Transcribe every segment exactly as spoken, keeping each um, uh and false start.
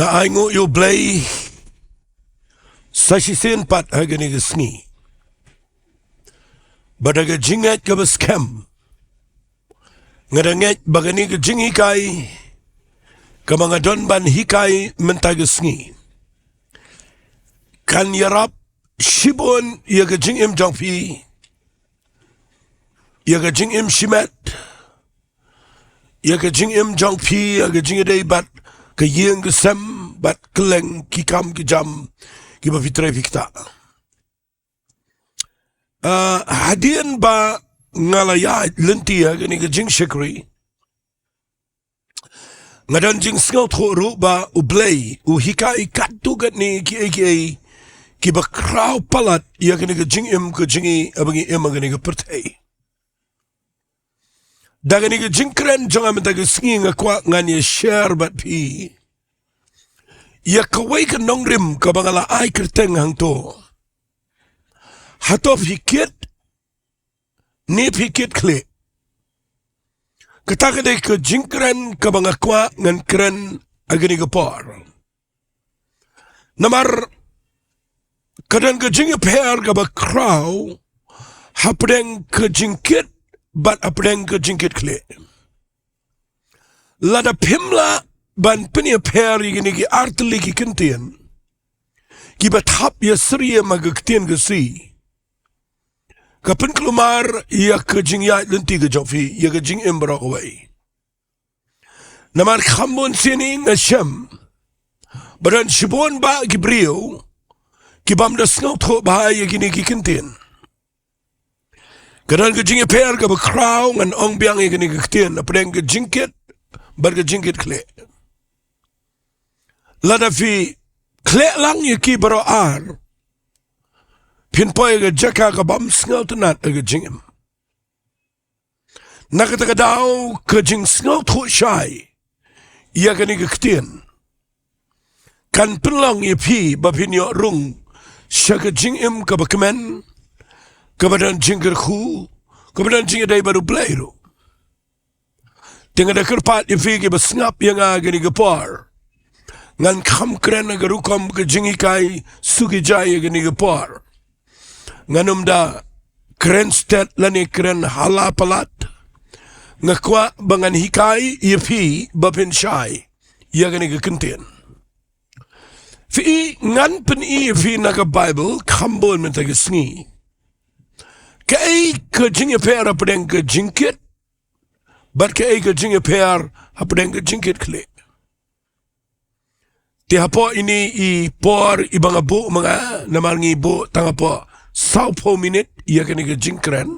Nga ainguh ïa U Blei sa shisien pat ha kane ka sngi. Bad da ka jingngeit kaba skhem, nga da ngeit ba kane ka jinghikai kaba nga don ban hikai mynta ka sngi kan ïarap shibun ïa ka jingim jong phi, ïa ka jingim shimet, ïa ka jingim jong phi, ïa ka jingïadei bad ka ïing ka sem bad kylleng ki kam ki jam kiba phi trei phi ktah. Ah, hadien ba nga la ïaid lynti ha kane ka jingshakri, nga don jingsngewthuh ruh ba U Blei u hikai katto katne kiei kiei kiba khraw palat ïa kane ka jingim ka jong ngi haba ngi im ha kane ka pyrthei. Da kane ka jingkren jong nga mynta ka sngi nga kwah ngan ïa share bad phi ïa kawei ka nongrim kaba nga la ai kyrteng hangto, Hato phi kit ne phi kit khlieh? Kata ka dei ka jingkren kaba nga kwah ngan kren ha kane ka por. Namar ka don ka jingïapher kaba khraw hapdeng ka jingkit bad hapdeng ka jingkit khlieh. Lada phim lah ban pynïapher ïa kine ki artylli ki kyntien kiba thap ïasyriem ha ka ktien ka sngi, ka pynkulmar ïa ka jingïaid lynti ka jong phi, ïa ka jingim baroh kawei. Namar kham bun sien nga shem ba don shibun bah ki briew ki bym da sngewthuh bha ïa kine ki kyntien. Ka don ka jingïapher kaba khraw, ngan ong biang ïa kane ka ktien, hapdeng ka jingkit bad ka jingkit khlieh. Lada phi khleh lang ïa ki baroh ar, phin poi ha ka jaka ka bym sngewtynnat ha ka jingim. Na kata ka daw ka jingsngewthuh shai ïa kane ka ktien kan pynlong ïa phi ba phin ïoh rung sha ka jingim kaba kmen, kaba don jingkyrkhu, kaba don jingïadei bad U Blei ruh. Te nga da kyrpad ïa phi kiba sngap ïa nga ha kane ka por, ngan kham kren ha ka rukom ka jinghikai suki jai ha kane ka por. Ngan ym da kren stet lane kren hala palat. Nga kwah ba ngan hikai ïa phi ba phin shai ïa kane ka kyntien. Phi i, ngan pyni ïa phi na ka Baibl kham bun mynta ka sngi kaei ka jingïapher hapdeng ka jingkit bad kaei ka jingïapher hapdeng ka jingkit khlieh. Te hapoh ine i por iba nga buh ma nga, namar ngi buh tang hapoh sawphew minit ïa kane ka jingkren,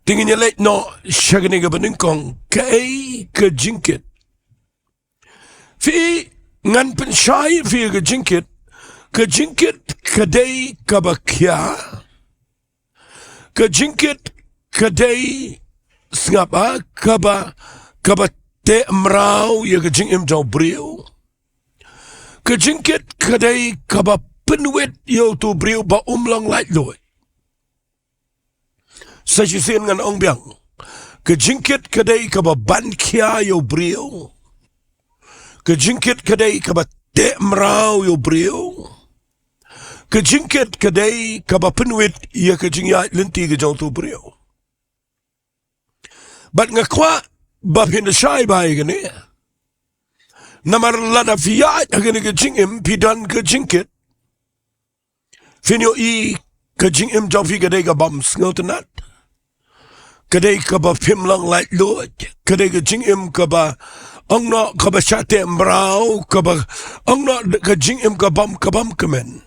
te ngin ïa leit noh sha kane kaba nyngkong, kaei ka jingkit. Phi i, ngan pynshai ïa phi ka jingkit. Ka jingkit ka dei kaba khia. Ka jingkit ka dei, sngap, ah, kaba, kaba teh mraw ïa ka jingim jong u briew. Ka jingkit ka dei kaba pynwit ïa uto u briew ba um long laitluid. Sa shisien ngan ong biang, ka jingkit ka dei kaba ban khia ïa u briew. Ka jingkit ka dei kaba teh mraw ïa u briew. Ka jingkit ka dei kaba pynwit ïa ka jingïaid lynti ka jong uto u briew. Bad nga kwah ba phin da shai bha ïa kane. Namar lada phi ïaid ha kane ka jingim phi don ka jingkit, phin ïohi ka jingim jong phi ka dei ka bym sngewtynnat, ka dei kaba phim long laitluid, ka dei ka jingim kaba, ong noh, kaba shah teh mraw, kaba, ong noh, ka jingim ka bym, ka bym kmen.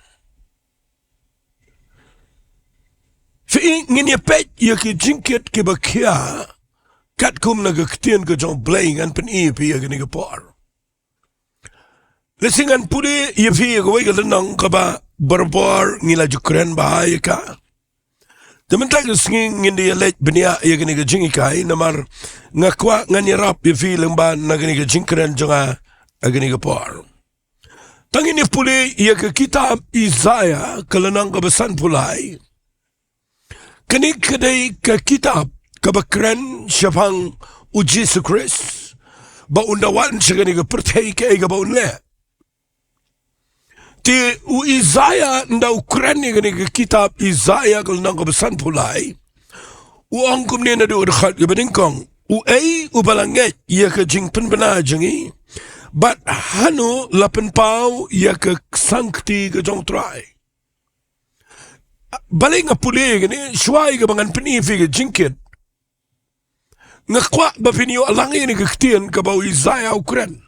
Phi i, ngin ïa peit ïa ki jingkit kiba khia katkum na ka ktien ka jong u Blei, ngan pyni ïa phi ha kane ka por. Lehse ngan pule ïa phi ïa kawei ka lynnong kaba barabor ngi la ju kren bha ïa ka. Te mynta ka sngi ngin da ïa leit bniah ïa kane ka jinghikai, namar nga kwah ngan ïarap ïa phi lyngba na kane ka jingkren jong nga ha kane ka por. Tang ngin ïa pule ïa ka kitab Isaïah, ka lynnong kaba sanphew lai. Kane ka dei ka kitab kaba kren shaphang u Jisu Khrist, ba un da wan sha kane ka pyrthei, kaei kaba un leh. Te u Isaiah, ynda u kren ïa kane ka kitab Isaiah ka lynnong kaba sanphew lai, u ong kumne naduh ka dkhot kaba nyngkong: Uei uba la ngeit ïa ka jingpynbna jong ngi, bad hano la pynpaw ïa ka ksangkti ka jong U Trai? Balei nga pule ïa kane? Shuwa ïa kaba ngan pyni ïa phi ka jingkit, nga kwah ba phin ïoh lang ïa kane ka ktien kaba u Isaiah u kren.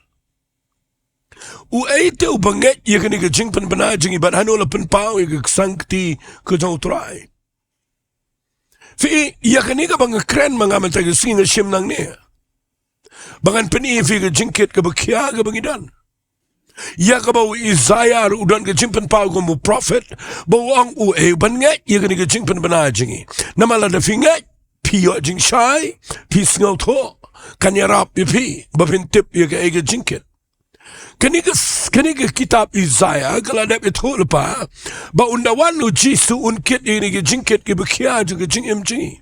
Uei te uba ngeit ïa kane ka jingpynbna jong ngi, bad hano la pynpaw ïa ka ksangkti ka jong U Trai? Phi, ïa kane kaba nga kren ma nga mynta ka sngi, nga shim nangne ba ngan pyni ïa phi ka jingkit kaba khia kaba ngi don. Ïa kaba u Isaiah ruh u don ka jingpynpaw kum u prophet, ba u ong: Uei uban ngeit ïa kane ka jingpynbna jong ngi? Namar lada phi ngeit, phi ïoh jingshai, phi sngewthuh, kan ïarap ïa phi ba phin tip ïa kaei ka jingkit. Kane ka s-, kane ka kitab Isaiah ka la dep ïathuh lypa ba ynda wan u Jisu un kit ïa kane ka jingkit kaba khia jong ka jingim jong ngi.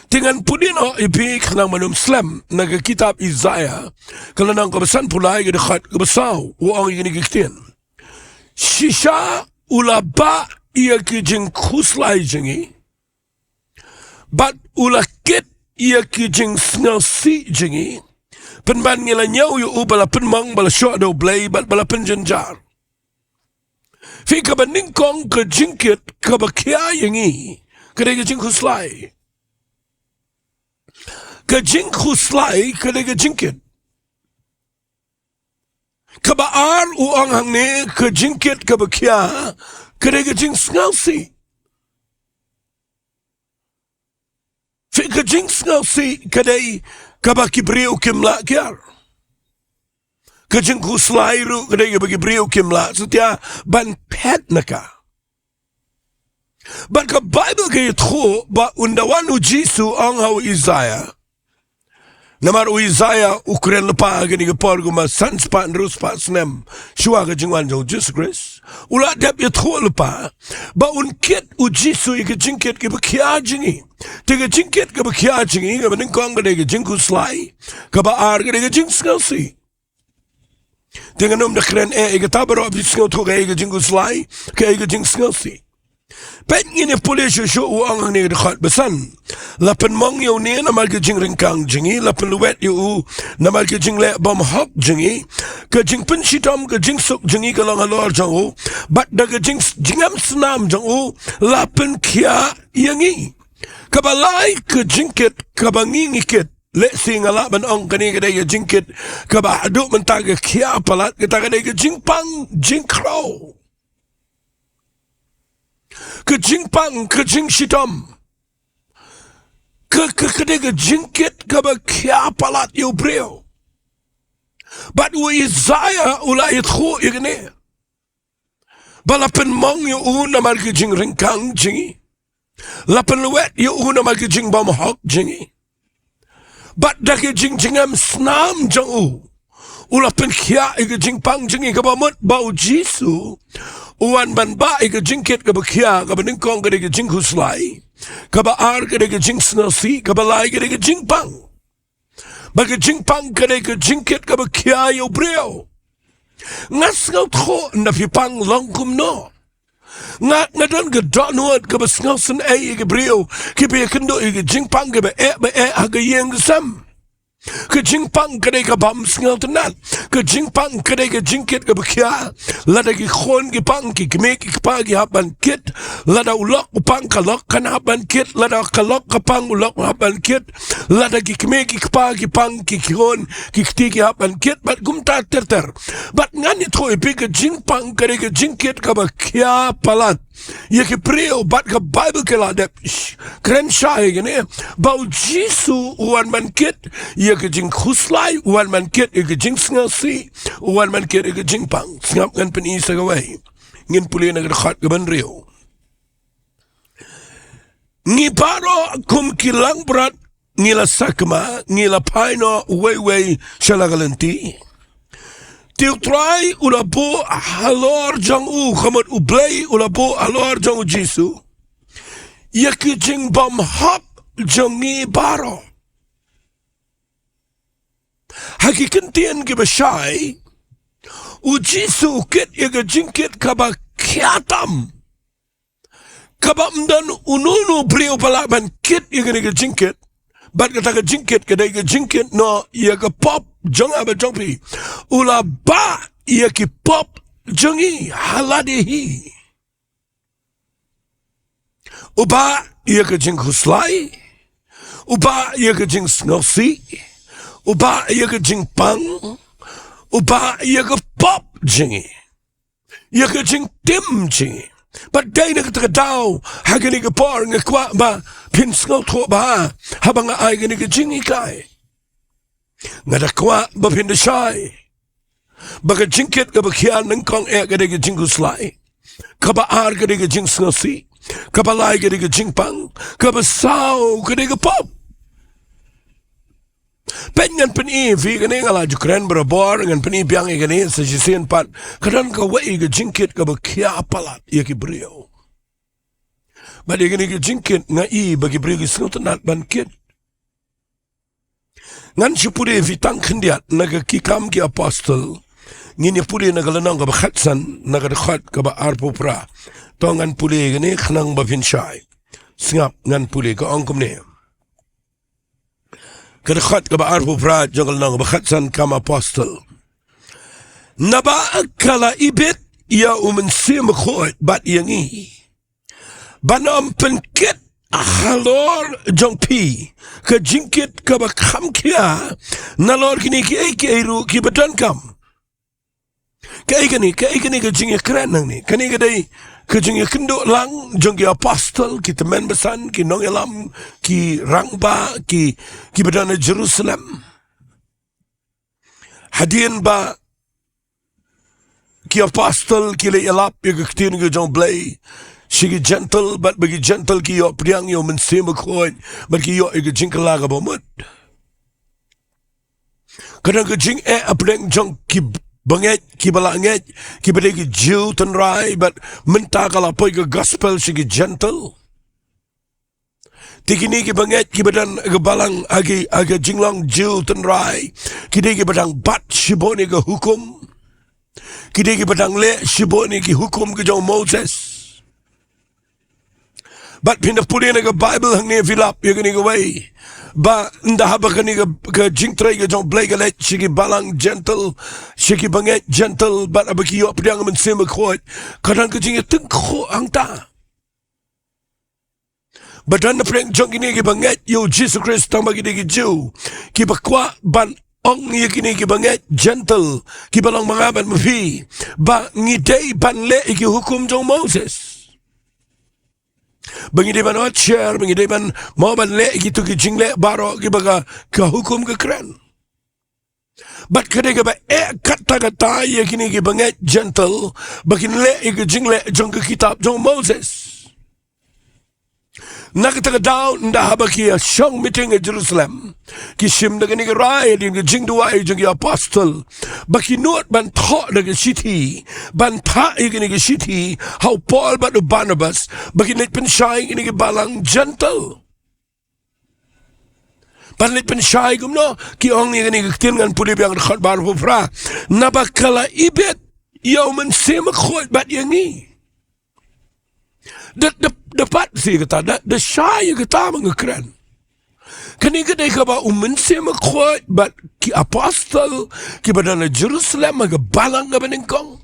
Te ngan pule noh ïa phi khnang ban ym slem, na ka kitab Isaiah ka lynnong kaba sanphew lai, ka dkhot kaba saw, u ong ïa kane ka ktien: Shisha u la bah ïa ki jingkhuslai jong ngi, bad u la kit ïa ki jingsngewsih jong ngi. Pynban ngi la ñiew ïa u ba la pynmong, ba la shoh da U Blei, bad ba la pynjynjar. Phi, kaba nyngkong ka jingkit kaba khia ïa ngi ka dei ka jingkhuslai. Ka jingkhuslai ka dei ka jingkit. Kaba ar u ong hangne, ka jingkit kaba khia ka dei ka jingsngewsih. Phi, ka jingsngewsih ka dei kaba ki briew kim lah kiar. Ka jingkhuslai ruh ka dei kaba ki briew kim lah satia ban phet na ka. Bad ka Baibl ka ïathuh ba ynda wan u Jisu, ong ha u Isaiah. Namar u Isaiah u kren lypa ha kane ka por kumba san spah hynriew spah snem shuwa ka jingwan jong u Jisu Khrist. U la dep ïathuh lypa ba un kit u Jisu ïa ka jingkit kaba khia jong ngi. Te ka jingkit kaba khia jong ngi, kaba nyngkong ka dei ka jingkhuslai, kaba ar ka dei ka jingsngewsih. Te ngan ym da kren eh ïa kata baroh, phi sngewthuh kaei ka jingkhuslai, kaei ka jingsngewsih. Peit, ngin ïa pule shuh shuh, u ong hangne ka dkhot ba san: La pynmong ïa une namar ka jingryngkang jong ngi, la pynlwet ïa u namar ka jingleh bymhok jong ngi. Ka jingpynshitom ka jingsuk jong ngi ka long halor jong u, bad da ka jing, jingem snam jong u la pynkhiah ïa ngi. Kaba lai ka jingkit kaba ngi ngi kit. Lehse nga lah ban ong kane ka dei ka jingkit kaba haduh mynta ka khia palat, kata ka dei ka jingpang jingkhrew. Ka jingpang, ka jingshitom. Ka, ka, ka dei ka jingkit kaba khia palat ïa u briew. Bad u Isaiah u la ïathuh ïa kane. Ba la pynmong ïa u namar ka jingryngkang jong ngi. La pynlwet ïa u namar ka jingbymhok jong ngi. Bad da ka jing, jingem snam jong u, u la pynkhiah ïa ka jingpang jong ngi. Kaba mut ba u Jisu u wan ban bah ïa ka jingkit kaba khia, kaba nyngkong ka dei ka jingkhuslai, kaba ar ka dei ka jingsngewsih, kaba lai ka dei ka jingpang. Ba ka jingpang ka dei ka jingkit kaba khia ïa u briew. Nga sngewthuh ynda phi pang long kumno. Nga, nga don ka dohnud kaba sngewsynei ïa ki briew kiba ïakynduh ïa ka jingpang kaba eh ba eh ha ka ïing ka sem. Ka jingpang ka dei ka bym sngewtynnat. Ka jingpang ka dei ka jingkit kaba khia. Lada ki khun ki pang, ki kmie ki kpa ki hap ban kit. Lada u lok u pang, ka lok kan hap ban kit. Lada ka lok ka pang, u lok u hap ban kit. Lada ki kmie ki kpa ki pang, ki khun ki kti ki hap ban kit. Bad kumta ter ter. Bad ngan ïathuh ïa phi, ka jingpang ka dei ka jingkit kaba khia palat ïa ki briew, bad ka Baibl ka la dep sh-, kren shai ïa kane, ba u Jisu u wan ban kit ïa ka jingkhuslai, u wan ban kit ïa ka jingsngewsih, u wan ban kit ïa ka jingpang. Sngap, ngan pyni sa kawei. Ngin pule na ka dkhot kaba hynriew. Ngi baroh kum ki langbrot ngi la sakma, ngi la phai noh uwei uwei sha la ka lynti. Te U Trai u la buh halor jong u, ka mut U Blei u la buh halor jong u Jisu ïa ki jingbymhok jong ngi baroh. Ha ki kyntien kiba shai, U Jisu u kit ïa ka jingkit kaba khia tam, kaba ym don uno uno u briew ba lah ban kit ïa kane ka jingkit. Bad kata ka jingkit ka dei ka jingkit noh ïa ka pop jong nga bad jong phi. U la bah ïa ki pop jong ngi ha lade hi. U bah ïa ka jingkhuslai, u bah ïa ka jingsngewsih, u bah ïa ka jingpang, u bah ïa ka pop jong ngi, ïa ka jingtim jong ngi. Bad dei na kata ka daw, ha kane ka por nga kwah ba phin sngewthuh bha haba nga ai kane ka jinghikai. Nga da kwah ba phin da shai ba ka jingkit kaba khia nyngkong eh ka dei ka jingkhuslai, kaba ar ka dei ka jingsngewsih, kaba lai ka dei ka jingpang, kaba saw ka dei ka pop. Peit, ngan pyni ïa phi kane, nga la ju kren barabor, ngan pyni biang ïa kane sa shisien pat. Ka don kawei ka jingkit kaba khia palat ïa ki briew. Bad ïa kane ka jingkit nga i ba ki briew ki sngewtynnat ban kit. Ngan shu pule ïa phi tang khyndiat na ka Ki Kam ki Apostol. Ngin ïa pule na ka lynnong kaba khatsan, na ka dkhot kaba arphew phra. To ngan pule ïa kane khnang ba phin shai. Sngap, ngan pule, ka ong kumne. Ka dkhot kaba arphew phra jong ka lynnong kaba khatsan, Kam Apostol. Naba ka la ibit ïa U Mynsiem Bakhuid bad ïa ngi, ban ym pynkit halor jong phi ka jingkit kaba kham khia nalor kine kiei kiei ruh kiba donkam. Kaei kane, kaei kane ka jingïakren hangne? Kane ka dei ka jingïakynduh lang jong ki apostol, ki tymmen basan, ki nongïalam, ki rangbah, ki, kiba don ha Jerusalem. Hadien ba ki apostol ki la ïalap ïa ka ktien ka jong U Blei sha ki Jentil, bad ba ki Jentil ki ïoh pdiang ïa U Mynsiem Bakhuid, bad ki ïoh ïa ka jingkylla kaba mut. Ka don ka jingeh hapdeng jong ki bangeit, kiba la ngeit, kiba dei ki Jiw tynrai, bad mynta ka la poi ka gospel sha ki Jentil. Te kine ki bangeit kiba don ha ka balang, ha ki, ha ka jinglong Jiw tynrai, ki dei kiba dang bat shibun ïa ka hukum. Ki dei kiba dang leh shibun ïa ki hukum ka jong u Moses. Bad phin da pule na ka Baibl hangne, phi lap ïa kane kawei, ba ynda haba kane ka, ka jingtrei ka jong U Blei ka leit sha ki balang Jentil, sha ki bangeit Jentil, bad haba ki ïoh pdiang Mynsiem Bakhuid, ka don ka jingïatyngkhuh hangta. Ba don hapdeng jong kine kiba ngeit ïa U Jisu Khrist tang ba ki dei ki Jiw, kiba kwah ban ong ïa kine kiba ngeit Jentil, kiba long ma nga bad ma phi, ba ngi dei ban leh ïa ki hukum jong u Moses. Ba ngi dei ban ot sher, ba ngi dei ban, mo, ban leh ïa kito ki jingleh baroh kiba ka, ka hukum ka kren. Bad ka dei kaba eh katta katta ïa kine ki bangeit Jentil ba kin leh ïa ki jingleh jong ka kitab jong u Moses. Na kata ka daw, ynda haba ki ïa shong miting ha Jerusalem, ki shim da kane ka rai hadien ka jingduwai jong ki apostol ba ki nud ban thoh da ka shithi, ban phah ïa kane ka shithi ha u Paul bad u Barnabas, ba kin leit pynshai ïa kine ki balang Jentil. Ban leit pynshai kumno? Ki ong ïa kane ka ktien, ngan pule biang, dkhot ba arphew phra. Naba ka la ibit ïa U Mynsiem Bakhuid bad ïa ngi. Da, da, da pat shi kata, da, da shai ïa kata ma nga kren. Kane ka dei kaba U Mynsiem Bakhuid bad ki apostol kiba don ha Jerusalem, ha ka balang kaba nyngkong,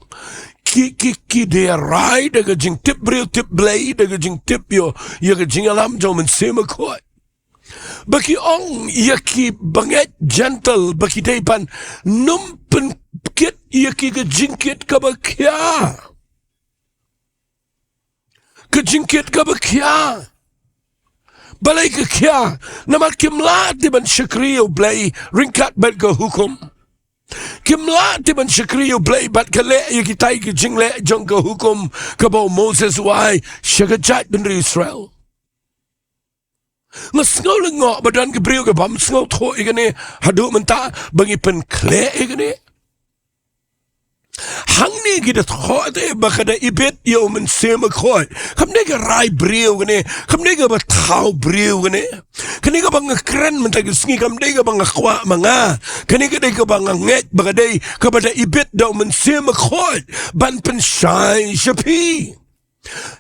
ki, ki, ki da rai da ka jingtip briew tip Blei, da ka jingtip ïa, ïa ka jingïalam jong U Mynsiem Bakhuid, ba ki ong ïa ki bangeit Jentil ba ki dei ban ym pynkit ïa ki ka jingkit kaba khia. Ka jingkit kaba khia. Balei ka khia? Namar kim lah te ban shakri ïa U Blei ryngkat bad ka hukum. Kim lah te ban shakri ïa U Blei bad ka leh ïa kitai ki jingleh jong ka hukum kaba u Moses u ai sha ka jaitbynriew Israel. Nga sngew lyngngoh ba don ki briew ki bym sngewthuh ïa kane haduh mynta, ba ngi pynkhleh ïa kane. Hangne Ki da thoh te ba ka da ibit ïa u Mynsiem Bakhuid. Kam dei ka rai briew kane, kam dei kaba thaw briew kane. Kane kaba nga kren mynta ka sngi kam dei kaba nga kwah ma nga. Kane ka dei kaba nga ngeit ba ka dei kaba da ibit da u Mynsiem Bakhuid ban pynshai sha phi.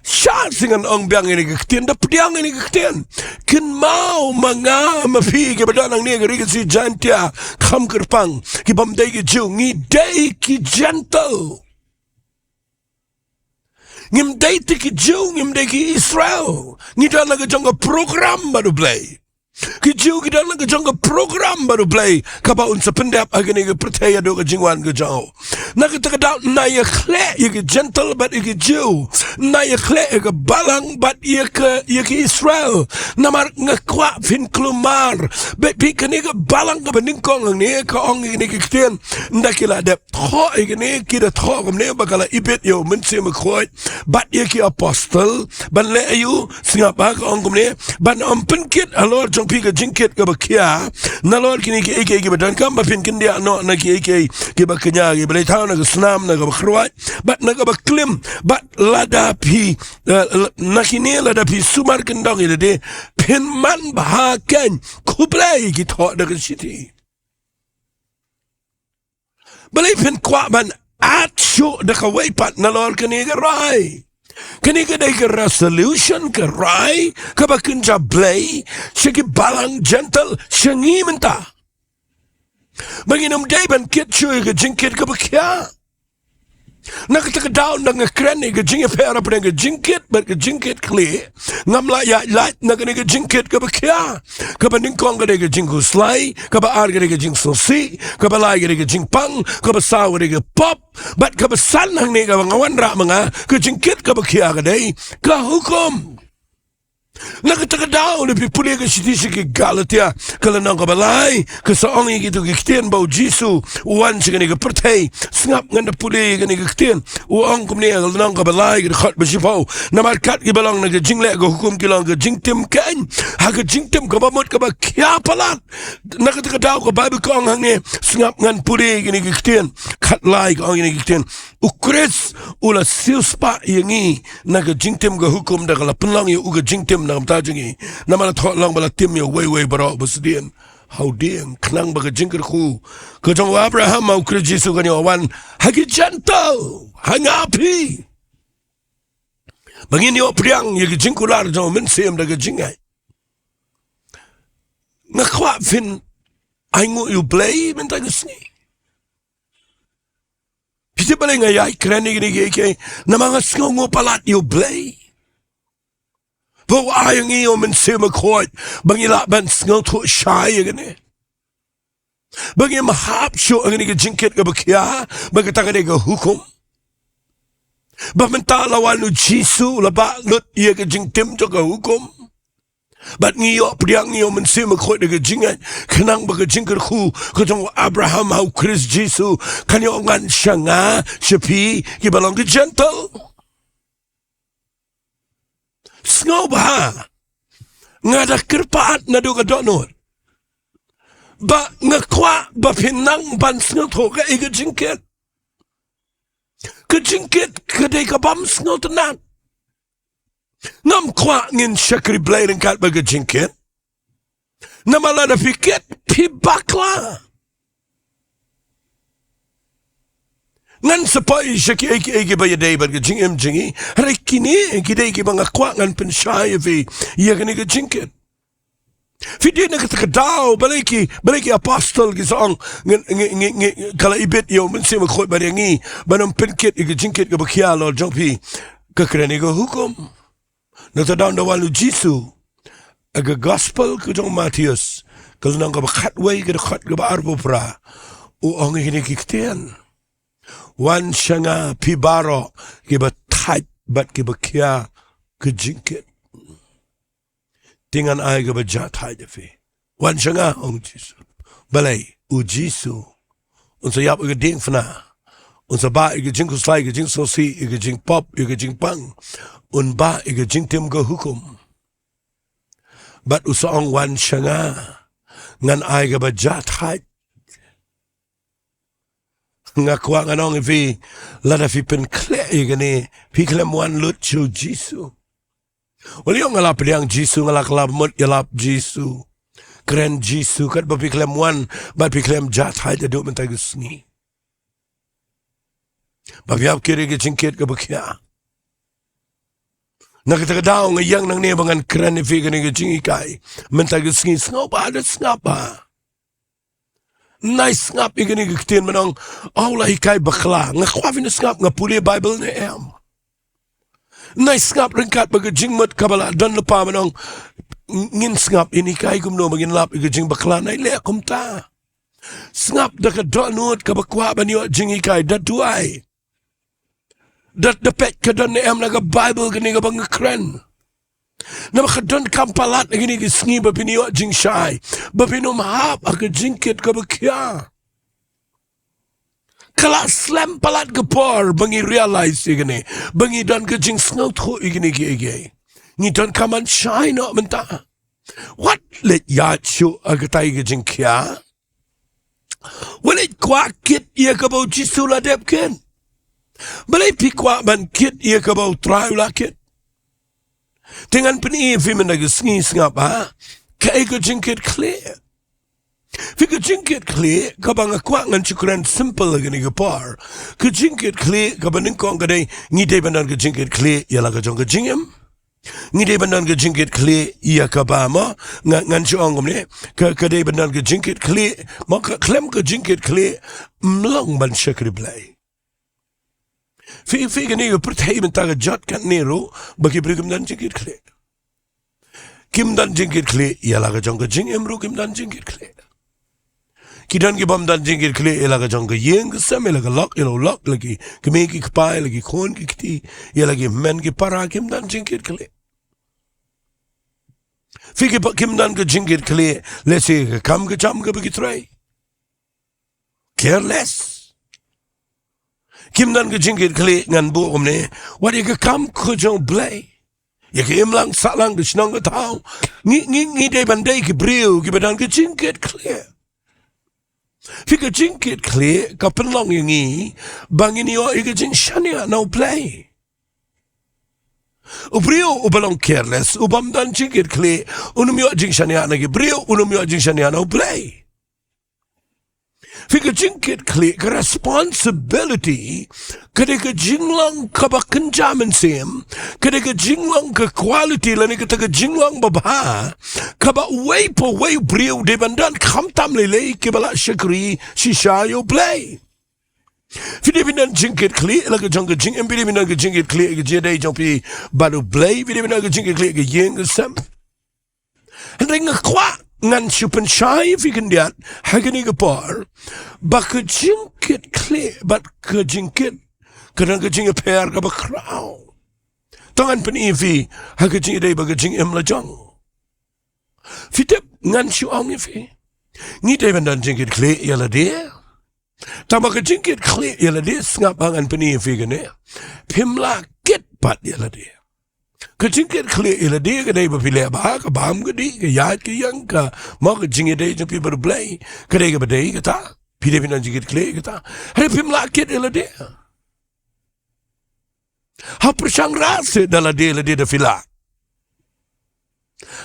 Sha sing ngan ong biang ïa kane ka ktien, da pdiang ïa kane ka ktien. Kynmaw ma nga ma phi kiba don hangne ha ka ri Khasi Jaintia, kham kyrpang, ki bym dei ki Jiw, ngi dei ki Gentile. Ngim dei te ki Jiw, ngim dei ki Israel. Ngi don la ka jong ka program bad U Blei. Ki Jiw ki don la ka jong ka program bad U Blei, kaba un sa pyndep ha kane ka pyrthei haduh ka jingwan ka jong u. Na kata ka daw, na ïa khleh ïa ki Gentile bad ïa ki Jiw, na ïa khleh ïa ka balang bad ïa ka, ïa ki Israel. Namar nga kwah phin kulmar. Bad phi, kane ka balang kaba nyngkong hangne ka ong ïa kane ka ktien, nda ki la dep thoh ïa kane, ki da thoh kumne ba ka la ibit ïa u Mynsiem Bakhuid bad ïa ki apostol ban leh aïu? Sngap ba ka ong kumne, ban ym pynkit halor jong phi ka jingkit kaba khia. Nalor kine kiei kiei kiba donkam ba phin kyndiah noh na kiei kiei kiba kñia, kiba leit thaw na ka snam, na kaba kyrwat bad na kaba klim, bad lada phi, eh, na kine lada phi sumar kyndong ïa lade, phin man bha keiñ. Khublei, ki thoh da ka shithi. Balei phin kwah ban at shuh da kawei pat nalor kane ka rai? Kane ka dei ka resolution, ka rai kaba kynja blei sha ki balang Gentile, sha ngi mynta, ba ngin ym dei ban kit shuh ïa ka jingkit kaba khia. Na kata ka daw, nda nga kren ïa ka jingïapher hapdeng ka jingkit bad ka jingkit khlieh, ngam lah ïaid lait na kane ka jingkit kaba khia. Kaba nyngkong ka dei ka jingkhuslai, kaba ar ka dei ka jingsngewsih, kaba lai ka dei ka jingpang, kaba saw ka dei ka pop, bad kaba san hangne kaba nga wanrah ma nga, ka jingkit kaba khia ka dei ka hukum. Na kata ka daw, lada phi pule ka shithi sha ki Galatia, ka lynnong kaba lai, ka sa ong ïa kito ki ktien ba U Jisu u wan sha kane ka pyrthei. Sngap, ngan da pule ïa kane ka ktien. U ong kumne ha ka lynnong kaba lai, ka dkhot ba shiphew: Namar kat kiba long na ka jingleh ka hukum ki long ka jingtim keiñ ha ka jingtim kaba mut kaba khia palat. Na kata ka daw ka Baibl ka ong hangne, sngap, ngan pule ïa kane ka ktien. Khatlai, ka ong ïa kane ka ktien: U Khrist u la siewspah ïa ngi na ka jingtim ka hukum, da ka la pynlong ïa u ka jingtim na ka bynta jong ngi. Namar la thoh long ba la tim ïa uwei uwei baroh ba sdien ha u dieng, khnang ba ka jingkyrkhu ka jong u Abraham ha U Khrist Jisu kan ïoh wan ha ki Gentile, ha nga phi, ba ngin ïoh pdiang ïa ka jingkular jong u Mynsiem da ka jingngeit. Nga kwah phin ainguh ïa U Blei mynta ka sngi. Phi tip balei nga ïai kren ïa kine kiei kiei? Namar nga sngewnguh palat ïa U Blei ba u ai ïa ngi ïa u Mynsiem Bakhuid ba ngi lah ban sngewthuh shai ïa kane, ba ngim hap shuh ha kane ka jingkit kaba khia, ba kata ka dei ka hukum. Ba mynta la wan U Jisu, la bah lut ïa ka jingtim jong ka hukum. Bad ngi ïoh pdiang ïa u Mynsiem Bakhuid da ka jingngeit, khnang ba ka jingkyrkhu ka jong u Abraham ha U Khrist Jisu kan ïoh ngan sha nga, sha phi, kiba long ki Gentile. Sngewbha, nga da kyrpad naduh ka dohnud ba nga kwah ba phin nang ban sngewthuh kaei ka jingkit. Ka jingkit ka dei ka bym sngewtynnat. Ngam kwah ngin shakri Blei ryngkat bad ka jingkit. Namar lada phi kit, phi bakla. Ngan sa poi sha kiei kiei kiba ïadei bad ka jingim jong ngi. Hynrei kine ki dei kiba nga kwah ngan pynshai ïa phi ïa kane ka jingkit. Phi dei na kata ka daw, balei ki, balei ki apostol ki sa ong, ngi, ngi, ngi, ngi, ka la ibit ïa u Mynsiem Bakhuid bad ïa ngi ban ym pynkit ïa ka jingkit kaba khia halor jong phi, ka kren ïa ka hukum. Na kata ka daw, ynda wan U Jisu ha ka Gospel ka jong u Mathaios, ka lynnong kaba khatwei, ka dkhot kaba arphew phra, u ong ïa kine ki ktien: Wan sha nga phi baroh kiba thait bad kiba khia ka jingkit, te ngan ai kaba jahthait ïa phi. Wan sha nga, ong U Jisu. Balei? U Jisu un sa ïap ïa ka diengphna. Un sa bah ïa ka jingkhuslai, ïa ka jingsngewsih, ïa ka jingpop, ïa ka jingpang. Un bah ïa ka jingtim ka hukum. Bad u sa ong, wan sha nga, ngan ai kaba jahthait. Nga kwah ngan ong ïa phi, lada phi pynkhleh ïa kane, phi khlem wan lut sha u Jisu. Wat ïoh nga la pdiang Jisu, nga la kylla mut ïalap Jisu, kren Jisu, katba phi khlem wan bad phi khlem jah thait haduh mynta ka sngi. Ba phi hap kit ïa ka jingkit kaba khia. Na kata ka daw nga ïeng nangne ba ngan kren ïa phi kane ka jinghikai mynta ka sngi. Sngewbha da sngap bha. Nai sngap ïa kane ka ktien ban ong, u la hikai bakla. Nga kwah phin sngap, nga pule Baibl ne em. Nai sngap ryngkat bad ka jingmut kaba la don lypa ban ong, ng-, ngin sngap, in hikai kumno ba ngin lap ïa ka jingbakla, nai leh kumta. Sngap da ka dohnud kaba kwah ban ïoh jinghikai, da duwai. Da, da peit ka don ne em na ka Baibl kane kaba nga kren. Namar ka donkam palat ha kine ki sngi ba phin ïoh jingshai, ba phin ym hap ha ka jingkit kaba khia. Ka la slem palat ka por ba ngi realize ïa kane, ba ngi don ka jingsngewthuh ïa kine kiei kiei. Ngi donkam ban shai noh mynta. Wat leit ïaid shuh ha katai ka jingkhia. Wat leit kwah kit ïa kaba u Jisu u la dep kit. Balei phi kwah ban kit ïa kaba u Trai u la kit? Te ngan pyni ïa phi mynta ka sngi, sngap bha. Kaei ka jingkit khlieh? Phi, ka jingkit khlieh kaba nga kwah ngan shu kren simple ha kane ka por. Ka jingkit khlieh kaba nyngkong ka dei, ngi dei ban don ka jingkit khlieh ïa la ka jong ka jingim. Ngi dei ban don ka jingkit khlieh ïa kaba, mo, nga, ngan shu ong kumne, ka, ka dei ban don ka jingkit khlieh, mo, ka khlem ka jingkit khlieh ym long ban shakri Blei. Phi, phi, kane ka pyrthei mynta ka jot katne ruh ba ki briew kim don jingkit khlieh. Kim don jingkit khlieh ïa la ka jong ka jingim ruh, kim don jingkit khlieh. Ki don ki bym don jingkit khlieh ïa la ka jong ka ïing ka sem, ïa la ka lok, ïa la u lok, ïa la ki kmie ki kpa, ïa la ki khun ki kti, ïa la ki hynmen ki para, kim don jingkit khlieh. Phi, ki ba kim don ka jingkit khlieh lehse ka kam ka jam kaba ki trei. Careless. Kim don ka jingkit khlieh, ngan buh kumne, wat ïa ka kam ka jong u Blei, ïa ka imlang sahlang, ka shnong ka thaw. Ngi, ngi, ngi dei ban dei ki briew kiba don ka jingkit khlieh. Phi, ka jingkit khlieh ka pynlong ïa ngi ba ngin ïoh ïa ka jingshaniah na u Blei. U briew uba long careless, u bym don jingkit khlieh, un ym ïoh jingshaniah na ki briew, un ym ïoh jingshaniah na u Blei. Phi, ka jingkit khlieh, ka responsibility, ka dei ka jinglong kaba kynja mynsiem, ka dei ka jinglong, ka quality lane kata ka jinglong babha kaba uwei pa uwei u briew u dei ban don, khamtam lei lei kiba la shakri shisha ïa u Blei. Phi dei ban don jingkit khlieh ïa la ka jong ka jingim, phi dei ban don ka jingkit khlieh ïa ka jingïadei jong phi bad u Blei, phi dei ban don ka jingkit khlieh ïa ka ïing ka sem. Hynrei nga kwah ngan shu pynshai ïa phi khyndiat ha kane ka por ba ka jingkit khlieh bad ka jingkit ka don ka jingïapher kaba khraw. To ngan pyni ïa phi ha ka jingïadei bad ka jingim la jong. Phi tip, ngan shu ong ïa phi, ngi dei ban don jingkit khlieh ïa lade. Tangba ka jingkit khlieh ïa lade, sngap bha, ngan pyni ïa phi kane, phim lah kit pat ïa lade. Ka jingkit khlieh ïa lade ka dei ba phi leh bha, ka bam ka dih, ka ïaid ka ïeng, ka, mo, ka jingïadei jong phi bad u Blei ka dei kaba dei kata. Phi dei ban don jingkit khlieh kata. Hynrei phim lah kit ïa lade. Ha pyrshang rah seh da lade lade da phi lah.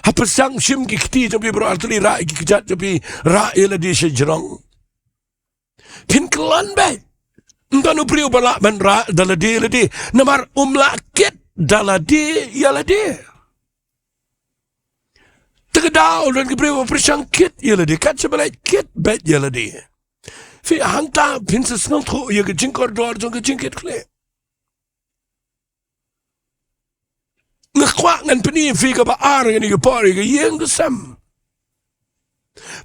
Ha pyrshang shim ki kti jong phi baroh artylli, rah ïa ki kjat jong phi, rah ïa lade sha jrong. Phin kyllon beit. Ym don u briew ba lah ban rah da lade lade, namar um lah kit da lade ïa lade. Te ka daw don ki briew ba pyrshang kit ïa lade, kat shaba leit kit beit ïa lade. Phi, hangta phin sa sngewthuh ïa ka jingkordor jong ka jingkit khlieh. Nga kwah ngan pyni ïa phi kaba ar ha kane ka por, ïa ka ïing ka sem.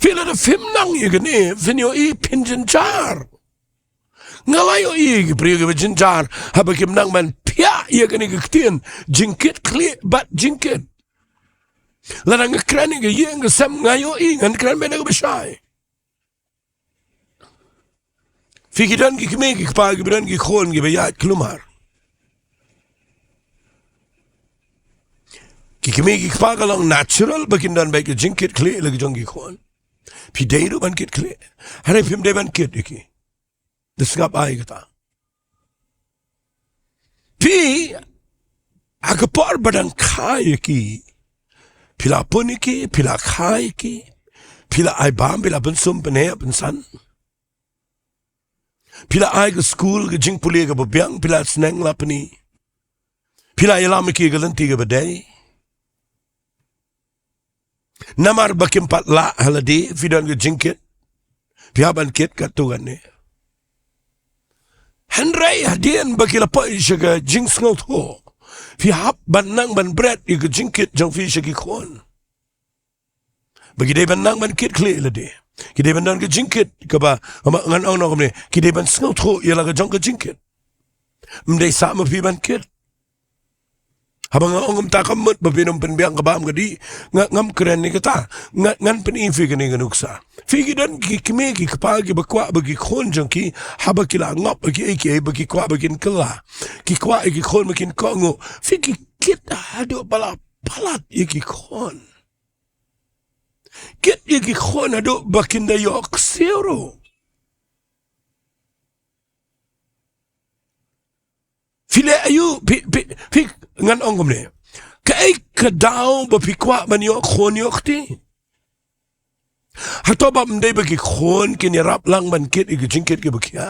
Phi, lada phim nang ïa kane, phin ïohi phin jynjar. Nga la ïohi ïa ki briew kiba jynjar haba kim nang ban phiah ïa kane ka ktien jingkit khlieh bad jingkit. Lada nga kren ïa ka ïing ka sem, nga ïohi, ngan kren beit na kaba shai. Phi, ki don ki kmie ki kpa, kiba don ki khun kiba ïaid kulmar. Ki kmie ki kpa, ka long natural ba kin don beit ka jingkit khlieh ïa la ki jong ki khun. Phi dei ruh ban kit khlieh, hynrei phim dei ban kit ïa ki. Da sngap ai kata. Phi, ha ka por ba dang kha ïa ki, phi la pun ïa ki, phi la kha ïa ki, phi la ai bam, phi la pynsum, pynheh, pynsan. Phi la ai ka skul, ka jingpule kaba biang, phi la sneng la pyni. Phi la ïalam ïa ki ha ka lynti kaba dei. Namar ba kim pat lah ha lade, phi don ka jingkit. Phi hap ban kit katto katne. Hynrei hadien ba ki la poi sha ka jingsngewthuh, phi hap ban nang ban bret ïa ka jingkit jong phi sha ki khun. Ba ki dei ban nang ban kit khlieh lade. Ki dei ban don ka jingkit kaba, kaba ngan ong noh kumne, ki dei ban sngewthuh ïa la ka jong ka jingkit. Ym dei sah ma phi ban kit. Haba nga ong kumta kam mut ba phin ym pynbiang ka bam ka dih. Nga, ngam kren ïa kata. Nga, ngan pyni ïa phi kane ka nuksa. Phi ki don ki kmie ki kpa kiba kwah ba ki khun jong ki, haba ki la ngop ha kiei kiei, ba ki kwah ba kin kylla. Ki kwah ïa ki khun ba kin kohnguh. Phi ki kit haduh ba la palat ïa ki khun. Kit ïa ki khun haduh ba kin da ïoh ksiew ruh. Phi leh aïu, phi, phi, phi, ngan ong kumne. Kaei ka daw ba phi kwah ban ïoh khun ïoh kti? Hato ba ym dei ba ki khun kin ïarap lang ban kit ïa ki jingkit kiba khia?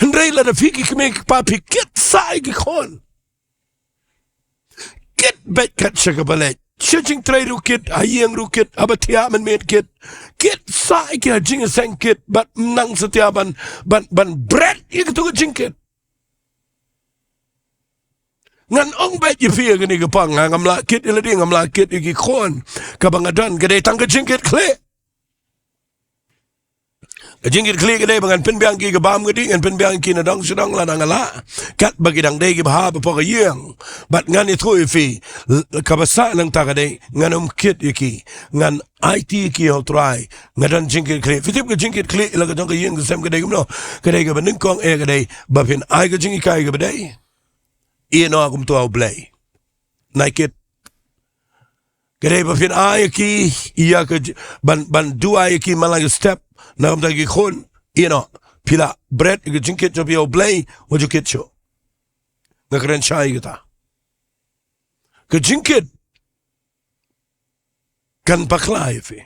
Hynrei lada phi ki kmie ki kpa phi kit sah ïa ki khun. Kit beit kat sha kaba leit. Sha jingtrei ruh kit, ha ïing ruh kit, haba thiah mynmiet kit. Kit sah ïa ki ha jingïaseng kit, bad ym nang satia ban, ban, ban bret ïa kato ka jingkit. Ngan ong beit ïa phi ïa kane ka por, nga ngam lah kit ïa lade, ngam lah kit ïa ki khun. Kaba nga don ka dei tang ka jingkit khlieh. Ka jingkit khlieh ka dei ba ngan pynbiang ki ka bam ka dih, ngan pynbiang ki na dong sha dong lada nga lah. Katba ki dang dei kiba hap hapoh ka ïing. Bad ngan ïathuh ïa phi, l-, kaba sah nangta ka dei, ngan ym kit ïa ki. Ngan aiti ïa ki ha U Trai. Nga don jingkit khlieh. Phi tip ka jingkit khlieh la ka jong ka ïing ka sem ka dei kumno? Ka dei kaba nyngkong eh ka dei ba phin ai ka jinghikai kaba dei. Ïeh noh kumta ha U Blei. Nai kit. Ka dei ba phin ai ïa ki, ïa ka j-, ban, ban duwai ïa ki man la ki step, na ka bynta ki khun, ïeh noh, phi la bret ïa ka jingkit jong phi ha U Blei, wat ju kit shuh. Nga kren shai ïa kata. Ka jingkit, kan bakla ïa phi.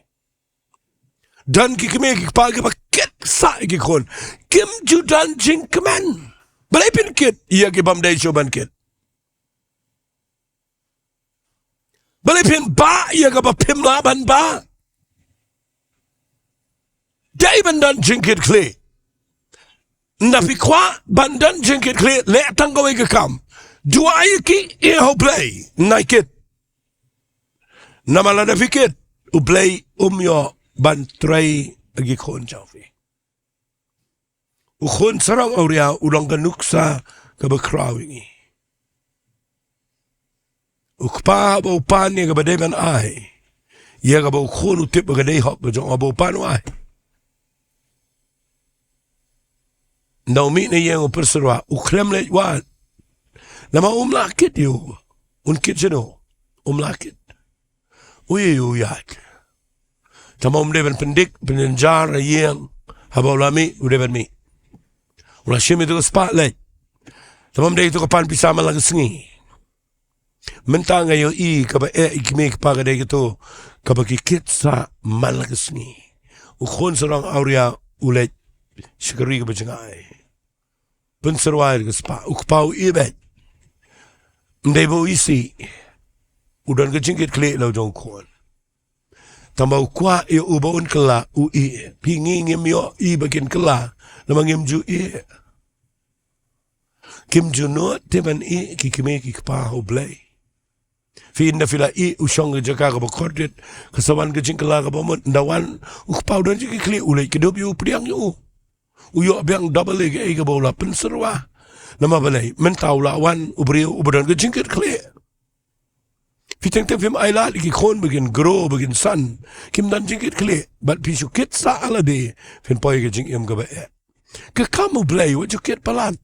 Don ki kmie ki kpa kiba kit sah ïa ki khun. Kim ju don jingkmen. Balei phin kit ïa ki bym dei shuh ban kit? Balei phin bah ïa kaba phim lah ban bah? Dei ban don jingkit khlieh. Ynda phi kwah ban don jingkit khlieh, leh tang kawei ka kam. Duwai ïa ki, ïeh ha U Blei, nai kit. Namar lada phi kit, U Blei um ïoh ban trei ïa ki khun jong phi. U khun sarong awria u long ka nuksa kaba khraw ïa ngi. U kpa haba u pan ïa kaba dei ban ai, ïa kaba u khun u tip ba ka dei hok ka jong u, haba u pan u ai. Ynda u mih na ïing u pynsyrwa, u khlem leit wad. Namar um lah kit ïa u. Un kit shano? Um lah kit. U ïa u ïaid. Tangba um dei ban pyndik, pynjynjar ïa ïing. Haba u la mih, u dei ban mih. U la shim ïa tu ka spah leit. Tangba um dei tu ka pan pisa man la ka sngi. Mynta nga ïohi kaba eh ïa ki kmie ki kpa ka dei kito kaba ki kit sah man la ka sngi. U khun sarong awria u leit sha ka ri kaba jngai. Pynsyrwa ïa ka spah, u kpa u ïeh beit. Ym dei ba u isih. U don ka jingkit khlieh la u jong u khun. Tangba u kwah ïa u ba un kylla, u ïeh. Phi, ngi ngim ïohi ba kin kylla, namar ngim ju ïeh. Kim ju nud te ban ïeh ki kmie ki kpa ha U Blei. Phi, ynda phi la ïeh u shong ka jaka kaba kordit, ka sa wan ka jingkylla kaba mut, ynda wan u kpa u don jingkit khlieh, u leit kdup ïa u, pdiang ïa u. U ïoh biang double ïa kaei kaba u la pynsyrwa. Namar balei? Mynta u la wan u briew uba don ka jingkit khlieh. Phi teng teng phim ailad ïa ki khun ba kin grow, ba kin san. Kim don jingkit khlieh, bad phi shu kit sah ha lade, phin poi ïa ka jingim kaba eh. Ka kam U Blei wat ju kit palat.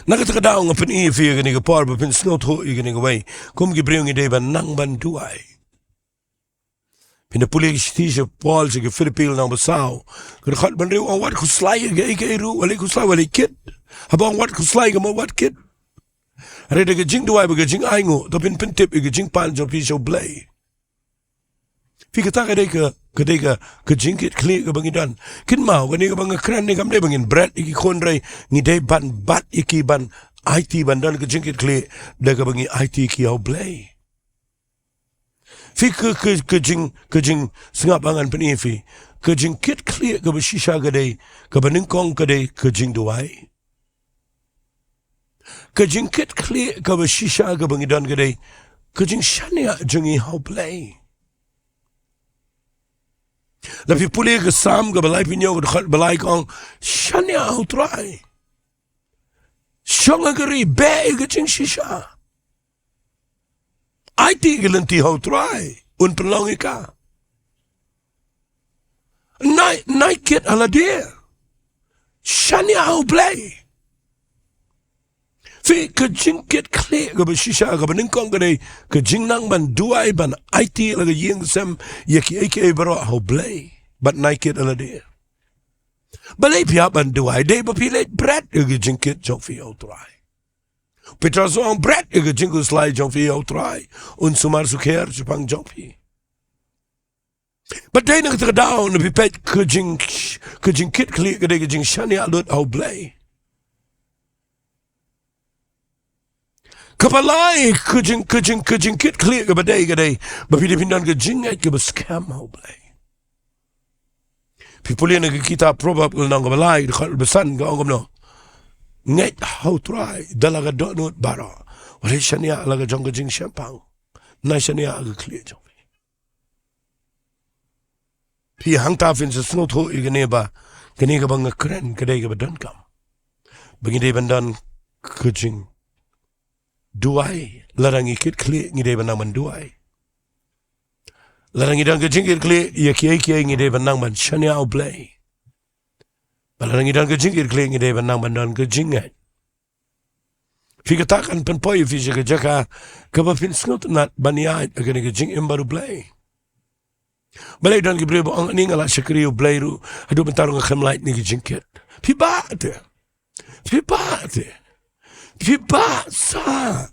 Na kata ka daw nga pyni ïa phi ïa kane ka por ba phin sngewthuh ïa kane kawei. Kum ki briew ngi dei ban nang ban duwai. Nda pule ki shithi sha Paul sha ki Philippi lynnong ba saw, ka dkhot ba hynriew, ong wat khuslai ïa kaei kaei ruh, wat leit khuslai, wat leit kit. Haba ong wat khuslai, ka mut wat kit. Hynrei da ka jingduwai bad ka jingainguh, to phin pyntip ïa ka jingpan jong phi sha U Blei. Phi, kata ka dei ka, ka dei ka, ka jingkit khlieh kaba ngi don. Kynmaw, kane kaba nga kren ne, kam dei ba ngin bret ïa ki khun, hynrei ngi dei ban bat ïa ki, ban aiti ban don ka jingkit khlieh da kaba ngi aiti ïa ki ha U Blei. Phi, ka, ka, ka jing, ka jingsngap ba ngan pyni ïa phi, ka jingkit khlieh kaba shisha ka dei, kaba nyngkong ka dei ka jingduwai. Ka jingkit khlieh kaba shisha kaba ngi don ka dei ka jingshaniah jong ngi ha U Blei. Lada phi pule ka Salm kaba laiphew hynñiew, ka dkhot ba lai, ka ong, shaniah ha U Trai. Shong ha ka ri, beh ïa ka jingshisha. Aiti ïa ka lynti ha U Trai, un pynlong ïa ka. Nai, nai kit ha lade. Shaniah ha U Blei. Phi, ka jingkit khlieh kaba shisha, kaba nyngkong ka dei ka jingnang ban duwai, ban aiti la ka ïing sem ïa kiei kiei baroh ha U Blei. Bad nai kit ha lade. Balei phi hap ban duwai? Dei ba phi leit bret ïa ka jingkit jong phi ha U Trai. Petros u ong, bret ïa ka jingkhuslai jong phi ha U Trai, un sumar sukher shaphang jong phi. Bad dei na kata ka daw, lada phi peit, ka jing, ka jingkit khlieh ka dei ka jingshaniah lut ha U Blei. Kaba lai, ka jing, ka jing, ka jingkit khlieh kaba dei ka dei ba phi dei phin don ka jingngeit kaba skhem ha U Blei. Phi pule na ka kitab Proverb, ka lynnong kaba lai, dkhot ba san, ka ong kumno: Ngeit ha U Trai da la ka dohnud baroh. Wat leit shaniah la ka jong ka jingshemphang. Nai shaniah ha ka khlieh jong phi. Phi, hangta phin sa sngewthuh ïa kane ba kane kaba nga kren ka dei kaba donkam, ba ngi dei ban don ka jingduwai. Lada ngi kit khlieh, ngi dei ban nang ban duwai. Lada ngi don ka jingkit khlieh ïa kiei kiei, ngi dei ban nang ban shaniah ha U Blei. Bad lada ngi don ka jingkit khlieh, ngi dei ban nang ban don ka jingngeit. Phi, kata kan pynpoi ïa phi sha ka jaka kaba phin sngewtynnat ban ïaid ha kane ka jingim bad U Blei. Balei don ki briew ba ong, ani nga la shakri U Blei ruh, haduh mynta ruh nga khlem lait na ki jingkit. Phi bah te. Phi bah te. Phi bah sah.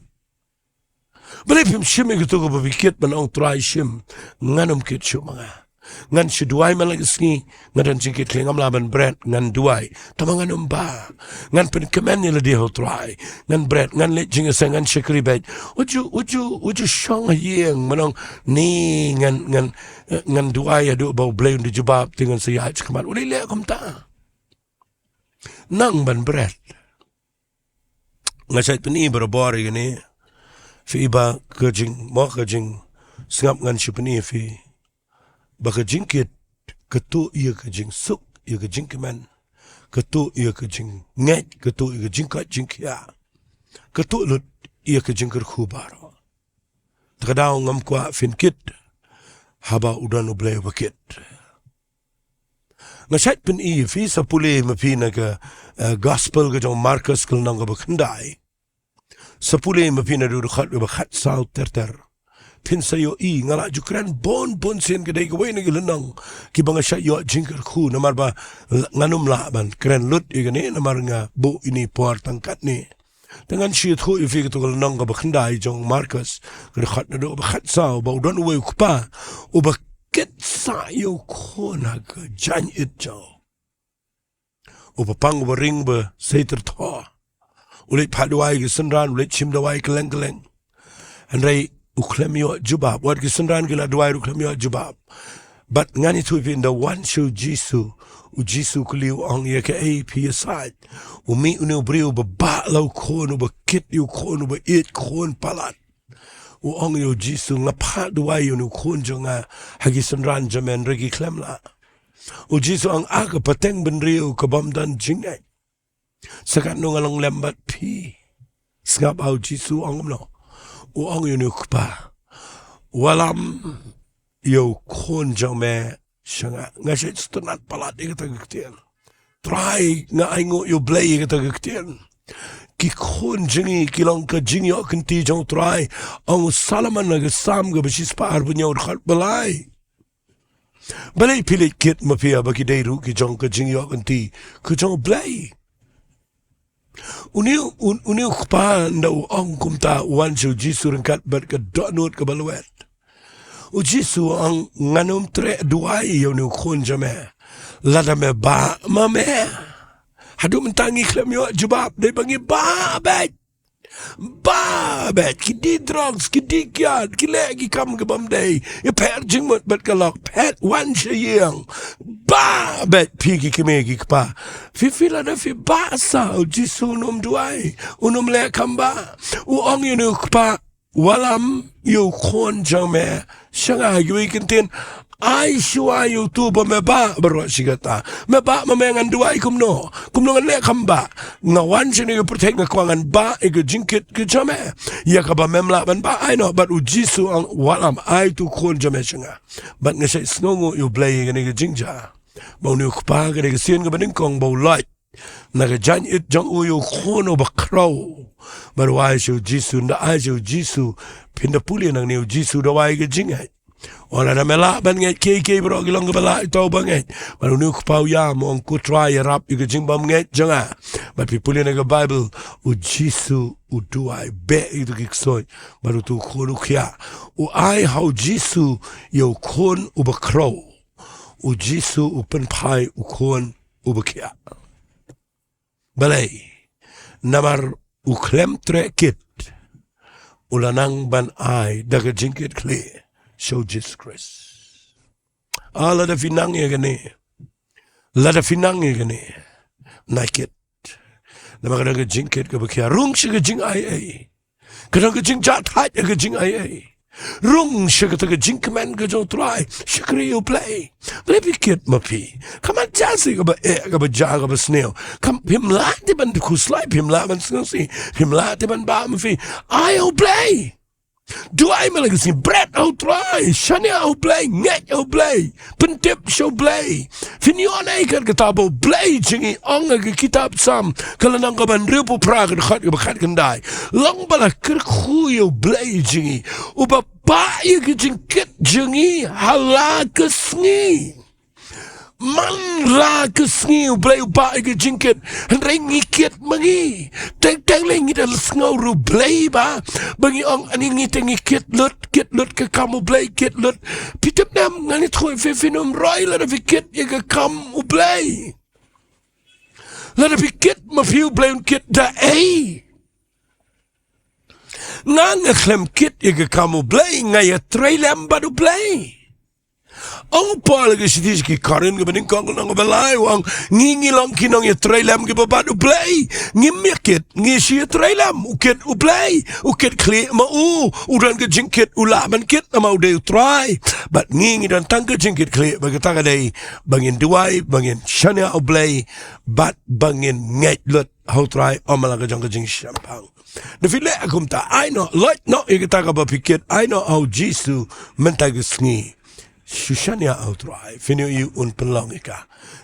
Balei phim shim ïa kito kiba phi kit ban ong, Trai shim, ngan ym kit shuh ma nga. Ngan shu duwai man la ka sngi, nga don jingkit khlieh, ngam lah ban bret, ngan duwai. Tangba ngan ym bah. Ngan pynkmen ïa lade ha U Trai. Ngan bret, ngan leit jingïaseng, ngan shakri beit. U ju, u ju, u ju shong ha ïing, ban ong, ni ngan, ngan, eh, ngan duwai haduh ba U Blei un da jubab, te ngan sa ïaid shakhmat. U lei leh kumta. Nang ban bret. Nga shait pyni barabor ïa kane. Phi, ba ka jing, mo ka jingsngap, ngan shu pyni ïa phi ba ka jingkit ka tuh ïa ka jingsuk, ïa ka jingkmen, ka tuh ïa ka jingngeit, ka tuh ïa ka jingkoit jingkhiah, ka tuh lut ïa ka jingkyrkhu baroh. Te ka daw ngam kwah phin kit haba u don U Blei uba kit. Nga shait pyni ïa phi, sa pule ma phi na ka, eh, Gospel ka jong u Markos, ka lynnong kaba khyndai. Sa pule ma phi naduh dkhot kaba khatsaw ter ter. Phin sa ïohi, nga la ju kren bun bun sien, ka dei kawei na ki lynnong kiba nga shait ïoh jingkyrkhu, namar ba l-, ngan ym lah ban kren lut ïa kane, namar nga buh ïa ine i por tang katne. Te ngan shu ïathuh ïa phi kato ka lynnong kaba khyndai jong u Markos, ka dkhot naduh kaba khatsaw, ba u don uwei u kpa uba kit sah ïa u khun ha ka jaiñ it jong u. Uba pang, uba ring, uba sei tyrthoh. U leit phah dawai ha ki synran, u leit shim dawai kylleng kylleng. Hynrei u khlem ïoh jubab. Wat ki synran ki la dawai ruh u khlem ïoh jubab. Bad ngan ïathuh ïa phi, ynda u wan sha u Jisu, u Jisu u kylli, u ong, ïa kaei phi ïasaid? U mih une u briew uba bah la u khun, uba kit ïa u khun, uba ïeit khun palat. U ong ïa u Jisu, nga phah dawai ïa une u khun jong nga ha ki synran jong me, hynrei ki khlem lah. U Jisu u ong, a ka pateng bynriew ka bym don jingngeit, sa katno nga long lem bad phi. Sngap, a u Jisu u ong kumno? U ong ïa une u kpa, wallam ïa u khun jong me sha nga. Nga shait sngewtynnat palat ïa kata ka ktien. Trai, nga ainguh ïa U Blei ïa kata ka ktien. Ki khun jong ngi ki long ka jingïoh kynti jong U Trai. Ong u Solomon ha ka Salm kaba shispah arphew hynñiew, dkhot ba lai, Balei phi leit kit ma phi haba ki dei ruh ki jong ka jingïoh kynti ka jong U Blei? Une u, un-, une u kpa ynda u ong kumta, u wan sha U Jisu ryngkat bad ka dohnud kaba lwet. U Jisu u ong, ngan ym treh duwai ïa une u khun jong me lada me bah ma me. Haduh mynta ngi khlem ïoh jubab, dei ba ngi bah beit. Bah beit, ki die drugs, ki die kiad, ki leh ki kam ki bym dei. Ïa pher jingmut bad ka lok, phet wan sha ïing. Bah beit phi ki kmie ki kpa. Phi, phi lada phi bah sa, U Jisu un ym duwai, un ym leh kam bah. U ong ïa une u kpa, wallam ïa u khun jong me sha nga. Ha kiwei ki ktien, ai shuwa ïa utu ba me bah baroh shi katta. Me bah ma me, ngan duwai kumno? Kumno ngan leh kam bah? Nga wan sha kane ka pyrthei, nga kwah ngan bah ïa ka jingkit ka jong me. Ïa kaba mem lah ban bah, ai noh. Bad U Jisu u ong, wallam, ai utu u khun jong me sha nga. Bad nga shait sngewnguh ïa U Blei ïa kane ka jingjia, ba une u kpa ka dei ka sien kaba nyngkong ba u lait na ka jingïeit jong u ïa u khun uba khraw. Bad u ai sha U Jisu, ynda ai sha U Jisu, phin da pule nangne, U Jisu u duwai ka jingngeit. Wat lada me lah ban ngeit, kiei kiei baroh ki long kiba lah ïa uta uba ngeit. Bad une u kpa u ïam, u ong, ko Trai, ïarap ïa ka jingbymngeit jong nga. Bad phi pule na ka Baibl, U Jisu u duwai, beh ïa kito ki ksuid. Bad utu u khun u khiah. U ai ha U Jisu ïa u khun uba khraw. U Jisu u pynphai u khun uba khiah. Balei? Namar u khlem treh kit, u la nang ban ai da ka jingkit khlieh sha U Jisu Khrist. Ah, lada phi nang ïa kane, lada phi nang ïa kane, nai kit. Namar ka don ka jingkit kaba khia, rung sha ka jingaiei. Ka don ka jingjahthait ha ka jingaiei. Rung sha kata ka jingkmen ka jong U Trai. Shakri ïa U Blei. Balei phi kit ma phi? Kam ïa shisha kaba eh, kaba jia, kaba sniew. Kam, phim lah te ban khuslai, phim lah ban sngewsih, phim lah te ban bah ma phi. Ai ha U Blei. Duwai man la ka sngi, bret ha U Trai, shaniah ha U Blei, ngeit ha U Blei, pyntip sha U Blei. Phin ïoh nai kat kata ba U Blei jong ngi, ong ha ka kitab Salm ka lynnong kaba hynriewphew phra, ka dkhot kaba khatkhyndai. Long ba la kyrkhu ïa U Blei jong ngi, uba bah ïa ka jingkit jong ngi ha la ka sngi. Man la ka sngi U Blei u bah ïa ka jingkit. Hynrei ngi kit ma ngi. Teng teng lei ngi da la sngew ruh Blei ba, ba ngi ong, ani ngi te ngi kit lut, kit lut ka kam U Blei, kit lut. Phi tip ne em, ngan ïathuh ïa phi, phin ym roi lada phi kit ïa ka kam U Blei. Lada phi kit ma phi, U Blei un kit da ei? Nga, nga khlem kit ïa ka kam U Blei, nga ïatrei lem bad U Blei. Ong u Paul ha ka shithi sha ki Korinth kaba nyngkong, lynnong kaba lai, u ong, ngi ngi long ki nongïatrei lem kiba bad U Blei. Ngim ïa kit, ngi shu ïatrei lem. U kit U Blei, u kit khlieh ma u, u don ka jingkit, u lah ban kit namar u dei U Trai. Bad ngi ngi don tang ka jingkit khlieh, bad kata ka dei ba ngin duwai, ba ngin shaniah ha U Blei, bad ba ngin ngeit lut ha U Trai, ym man la ka jong ka jingshemphang. Da phi leh kumta, ai noh, loit noh ïa kata kaba phi kit, ai noh ha U Jisu mynta ka sngi. Shu shaniah ha U Trai, phin ïohi un pynlong ïa ka.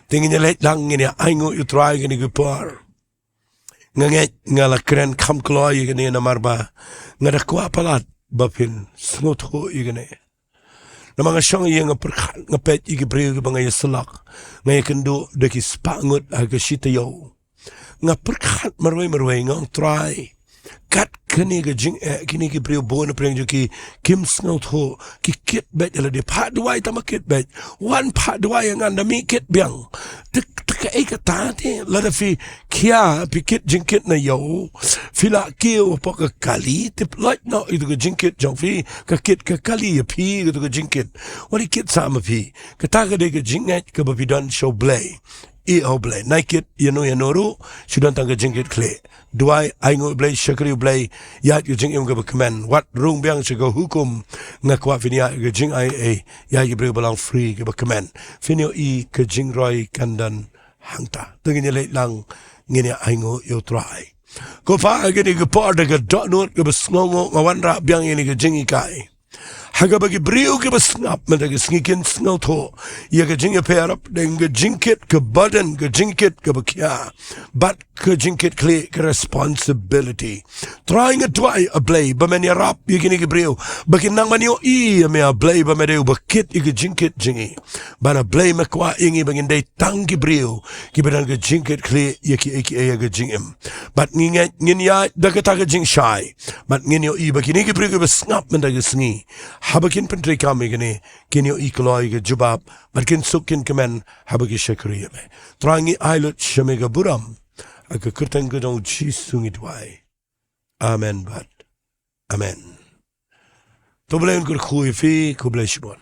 Te ngin ïa leit lang, ngin ïa ainguh ïa U Trai kane ka por. Nga ngeit nga la kren kham kloi ïa kane namar ba nga da kwah palat ba phin sngewthuh ïa kane. Namar nga shong ïa, nga pyrkhat, nga peit ïa ki briew kiba nga ïasyllok, nga ïakynduh da ki spah ngut ha ka shi taïew. Nga pyrkhat marwei marwei, nga ong, Trai, kat kane ka jingeh, kine ki briew bun na pdeng jong ki kim sngewthuh, ki kit beit ïa lade. Phah duwai tang ba kit beit. Wan phah duwai ïa nga, da mih kit biang. Te, te kaei kata te, lada phi khia, phi kit jingkit na ïew, phi lah kiew hapoh ka kali, te loit noh ïa ka jingkit jong phi, ka kit ka kali ïa phi, ïa ka jingkit. Wat ïa kit sah ma phi. Kata ka dei ka jingngeit kaba phi don sha U Blei. Ïa U Blei. Nai kit ïano ïano ruh, shu don tang ka jingkit khlieh. Duwai, ainguh U Blei, shakri U Blei, ïaid ka jingim kaba kmen. Wat rung biang sha ka hukum, nga kwah phin ïaid ka jingaiei, ïaid ki briew ba long free kaba kmen. Phin ïohi ka jingroi kan don hangta. Te ngin ïa leit lang, ngin ïa ainguh ïa U Trai. Ko Pa, ha kane ka por da ka dohnud kaba sngewnguh, nga wanrah biang ïa kane ka jinghikai. Ha kaba ki briew kiba sngap mynta ka sngi kin sngewthuh ïa ka jingïapher hapdeng ka jingkit ka burden, ka jingkit kaba khia, bad ka jingkit khlieh, ka responsibility. Trai, nga duwai, A Blei, ba men ïarap ïa kine ki briew ba kin nang ban ïohi ïa me, A Blei, ba me dei uba kit ïa ka jingkit jong ngi. Bad A Blei, me kwah ïa ngi ba ngin dei tang ki briew kiba don ka jingkit khlieh ïa kiei kiei ha ka jingim. Bad ngi ngeit ngin ïaid da kata ka jingshai. Bad ngin ïohi ba kine ki briew kiba sngap mynta ka sngi, haba kin pyntreikam ïa kane, kin ïohi kloi ka jubab, bad kin suk kin kmen haba ki shakri ïa me. Trai, ngi ai lut sha me ka burom. Ha ka kyrteng ka jong U Jisu ngi duwai. Amen bad amen. To U Blei un kyrkhu ïa phi, khublei shibun.